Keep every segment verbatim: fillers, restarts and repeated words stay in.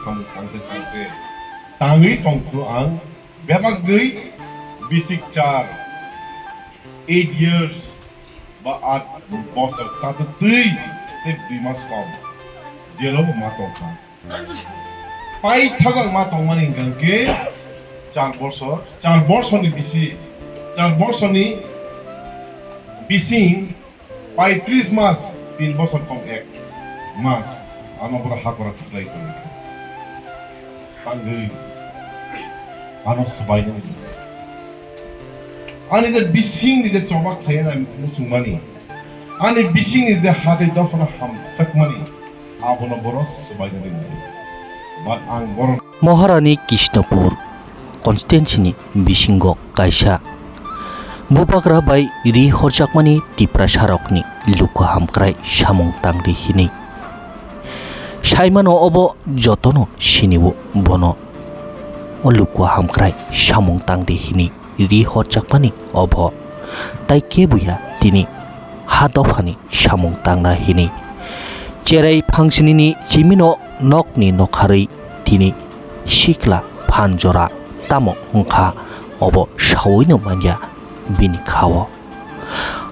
Samung tangte tangte tangwi tongphuru ang bebak gwi bisik char eight years ba at bosor tato twi tei dui mas kom jelo bo ma tongkha. Paithago ang ma tongmani hwnkha khe char bosor, char bosorni bisi, char bosorni bising paitris mas, tin bosor kom ek mas, ano boro hakora khiklai tongwi kha. Tangwi ano swbainani. Ani je bisingni je choba khlai na muchungmani, ani bisingni je hatwi dophano hamsakmani, abono borok swbainani nai. But ang borok Maharani Kishnopur constituency ni bisingo kaisa bubagra bai ri horjakmani Tiprasarokni luku hamkrai samung tangdi hinwi. Saimano obo jotono sinio bono o luku hamkrai samung tangdi hinwi ri horjakmani obo. Tai kebuya tini ha dophani samung tangna hinwi. Cherai phangsinini chimino nokni nokharwi tini sikla phan jora tamo wngkha obo sawino manya bini khao.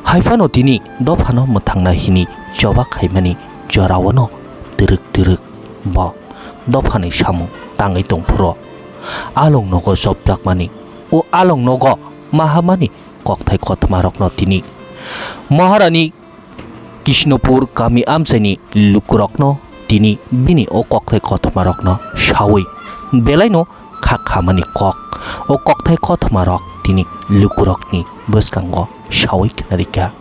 Haiphano tini dophano mwthangna hinwi choba khaimani joraono twrwk twrwk bo dophani samung tangwi tongphuru along nogo chopjakmani o along nogo mahamani kokthai kothoma rokno tini Maharani Kishnopur kami amchaini lukurokno tini bini o kokthai kothoma rokno sawi belaino kha khamani kok. O kokthai kothoma rok tini lukurokni bwskango sawi khnarikha.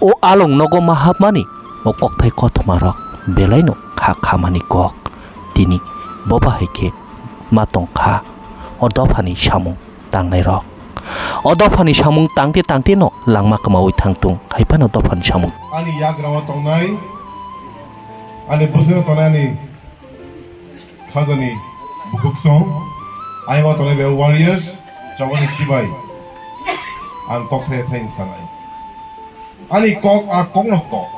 O along nogo ma hapmani o kokthai kothoma rok belaino kha khamani kok tini bo bahai khe ma tongkha o dophani samung tangnai rok. O dophani samung tangte tangte no langma kwmawi thangtung, hai phano dophani samung. Ani yagra o tongnai, ani bwskango tongnai ani khajani bukhuk song, ayang o tongnai be warriors, chobani chibai, ang kok thai thai sanai. Ani kok a kokno kok.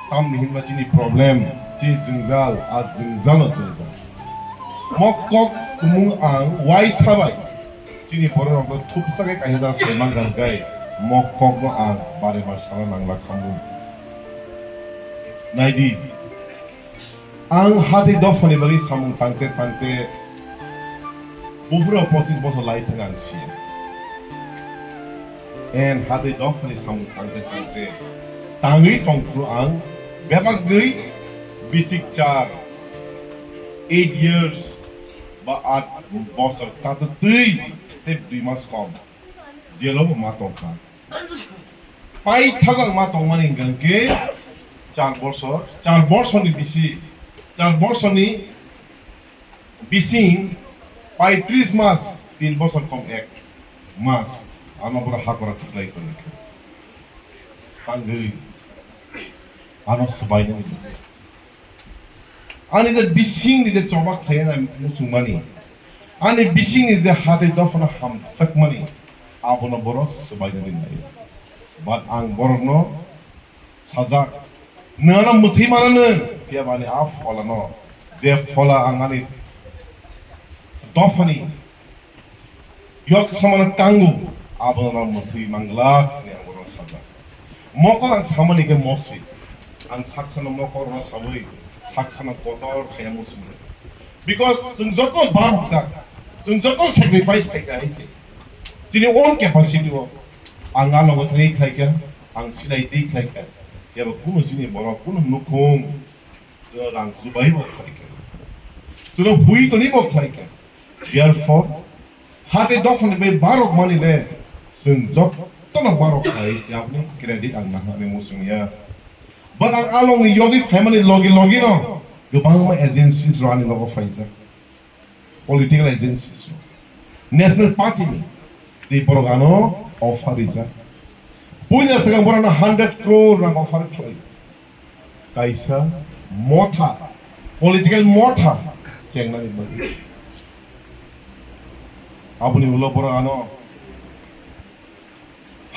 Tamni hinba chini problem, chini jwngjal, a jwngjalo jwngjal. Mo kok tumung ang wai sabai. Chini borok rok thupsa khe kaisa da sai man jan kai. Mo kok no ang bare mar sana nangla khamu. Naidi. Ang hati dophani bagwi samung tangte tangte buphuru pochis bosor lai thang ang siya. En hati dophani samung tangte tangte tangwi tongphuru ang bebak gwi bisik char eight years ba at bosor tato twi tei dui mas kom jelo bo ma tongkha. Paithago ang ma tongmani hwnkha khe char bosor, char bosorni bisi, char bosorni bising paitris mas, tin bosor kom ek mas, ano boro hakora khiklai tongkha. Tangwi ano swbainani. Ani je bisingni je choba khlai na muchungmani, ani bisingni je hati dophano hamsakmani, abono borok swbainani nai. But ang borokno sajak, nwng ano mwthwi mananw, phiya ba ani a pholano, je phola ang ani dophani Yok samano kango, abono mwthwi manglak hwnwi ang bono sajak. Mokol ang samani khe mosi. Ang saksano mokol rwna sawi, saksano kotor khaya muchung. Because chwng joto barokjak, chwng joto sacrifice khaikha hai se. Chini own capacity o ang a logo thangwi khlaikha, ang silai twi khlaikha. Yabo kunu chini borok, kunu nukhung, chwng rang chubai bo khlaikha. Chwng hui toni bo khlaikha. Therefore, hati dophani bai barok mani le, chwng jotono barok khai, yapni credit ang nahani muchung ya. But ang along ni yogi phaimani logi logi no, kwbangma agencies rok ani logo phaijak. Political agencies rok. National Party ni, tei borok ano offer rijak. Puila swkang borok no hundred crore rang offer khlai. Kaisa motha, political motha chengnani bagwi. Aboni ulo borok ano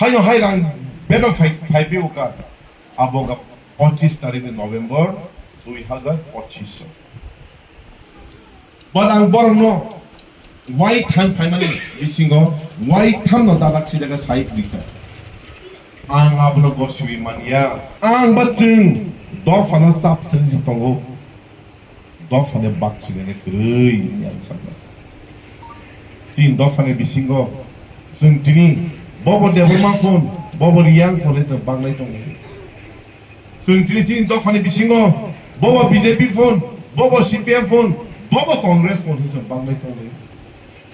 haino hai rang bedok phai, phai phi uka. Abo wngkha pochis tarikh ni November dui hazar pochis o. But ang borokno wai thang phaimani bisingo wai thamno dadak sidaka sai rikha. Ang abono gosiwi manya. Ang ba chwng dophano chap sani se tongo. Dophani bak sinani kwrwi hwnwi ang sakha. Chini dophani bisingo chwng tini bobo Debbarma phone, bobo Riyang phone se baglai tongo. Chwng tini chini dophani bisingo bobo B J P phone, bobo C P M phone, bobo Congress phone hwnwi chwng baglai tongo.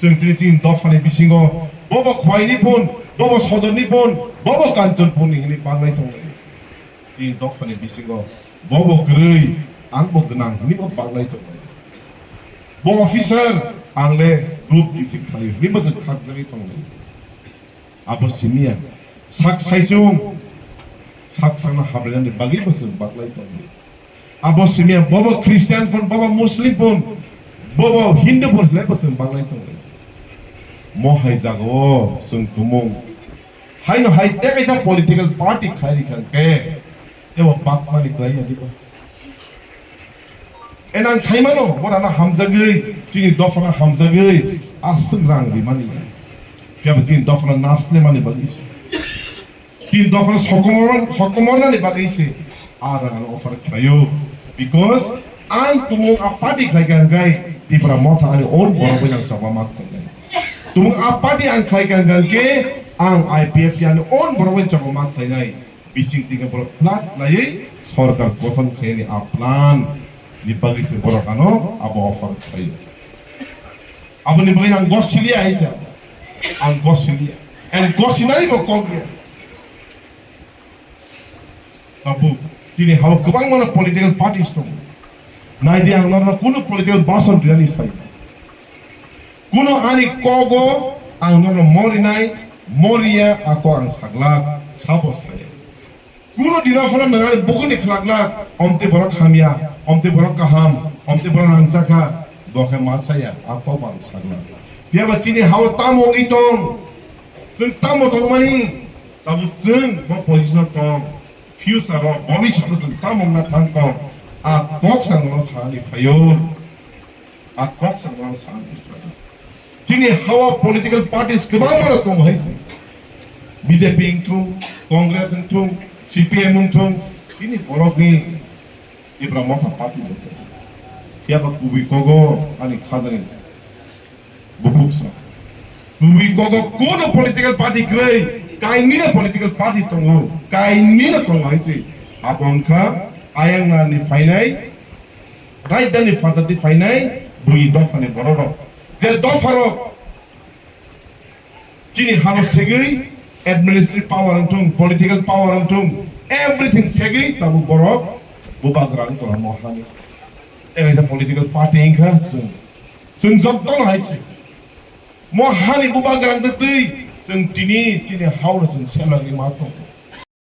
Chwng tini chini dophani bisingo bobo Khwaini phone, bobo Sodorni phone, bobo Kanchanpurni hwnwi baglai tongo. Chini dophani bisingo bobo kwrwi, angbo gwnang hwnwi bo baglai tongo. Bo officer, ang le group D C khlai hwnwi bo chwng khakjagwi tongo. Abo simiya sak saichung sak sakno hamlainani bagwi bo chwng baglai tongo. Abo simiya bobo Christian phone, bobo Muslim phone, bobo Hindu phone hwnwi bo chwng baglai tongo. Mo hai jagao chwng tumung haino hai tei kaisa political party khai rikha hwnkhe tebo bakmani kwlai ya diba? Enang saimano borana hamjagwi, chini dophana hamjagwi aswk rang rimani. Phiya bo chini dophana naslemani bagwi se. Chini dophana sokomor-, sokomornani bagwi se. A rang ano offer khlaio. Because ang tumung a party khlaikha hwnkhe Tipra Motha ani own borok bai nang chokma ma khlainai. Tumung a party ang khlaikha hwnkhe ang I P F T ani own borok bai chokma ma khlainai. Bising tingkhe borok flat laiwi sorkar gothon khaini a plan ni bagwi se borok ano abo offer khlaio. Aboni bagwi ang gosiliya hai sa. Ang gosiliya. Ang gosinani bo kok ya. Tabuk chini hao kwbangma political parties tongo. Naidi ang norno kunu political bason rinani phai. Kunu ani kogo ang norno morinai, moriya ako ang saglak, sabo saya. Kunu dino phano nwng ani bukuni khlaklak, omte borok hamya, omte borok kaham, omte borok rangchakha, bo khe ma saya, ako ang saglak. Phiya ba chini hao tamo wngwi tong, chwng tamo tongmani, tabuk chwng bo position o tong, future o, bobiswt o chwng tamo wngna thang tong, a kok chwng no sanani phaio. A kok sa borok sa ang Israel. Chini hawa political parties kwbangma rok tongo hai se. B J P wngthung, Congress wngthung, C P M wngthung, chini borokni Tipra Motha party bo tongo. Phiya ba kubui kogo ani khajani bubuk sa. Kubui kogo kono political party kwrwi, kainwino political party tongo, kainwino tongo hai se. Abo wngkha ayang nani phainai, Rajdhani phathardi phainai bui dophani bororok. Je dopharok chini hano segwi administrative power wngthung, political power wngthung, everything segwi tabuk borok bubagra wng tongma hani. Tei kaisa political party wngkha chwng. Chwng jotono hai se. Mo hani bubagra wngtwi chwng tini chini haono chwng selangwi ma tongo.